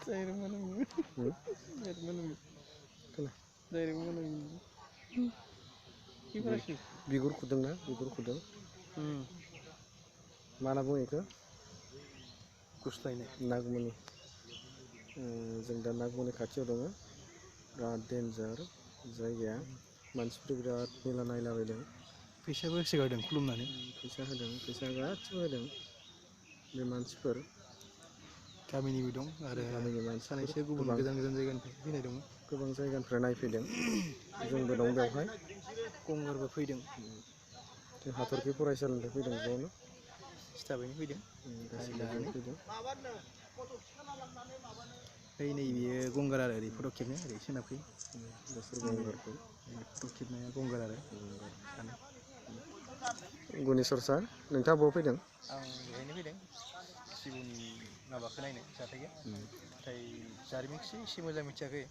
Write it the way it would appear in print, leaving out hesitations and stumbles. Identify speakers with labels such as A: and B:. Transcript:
A: Direct mana mi? Direct mana mi?
B: Kenapa?
A: Direct mana mi? Gimana sih?
B: Bigur kudung na, bigur kudung. Mana buङो इखो?
A: गुस्लायनाय
B: नागमनि जों दा नागमनि खाथियाव दङ बिराद डेन्जार जायगाया मानसिफोर बिराद मेला नायलाबायदों
A: फैसाबो होसोगारदों खुलुमनानै
B: फैसा होदों फैसा गासिबो होदों बे मानसिफोर
A: गामिनिबो दं आरो
B: गामिनि मानसिफोर
A: सानैसो गुबुन गोजान गोजान जायगानिफ्राय फैनाय दङ
B: गोबां जायगानिफ्राय नायफैदों जोंबो दं बेवहाय
A: गंगारबो फैदों
B: जों हाथरखि फरायसालिनिफ्राय फैदों ज'नो
A: स्टाफैनो फैदों
B: गासैबो ज' फैदों
A: ओइ नै बेयो गंगार आरो ओरै फट' खेबनो ओरै सोनाबखै
B: बिसोर गंगारफोर
A: फट' खेबनाया गंगार आरो सानै
B: गुनेस्वर सार नोंथाङा बबाव फैदों?
A: आं बेहायनो फैदों सिबुनि माबाखौ नायनो जाथायखौ नाथाय जारिमिनखौसो एसे मोजां मिथियाखै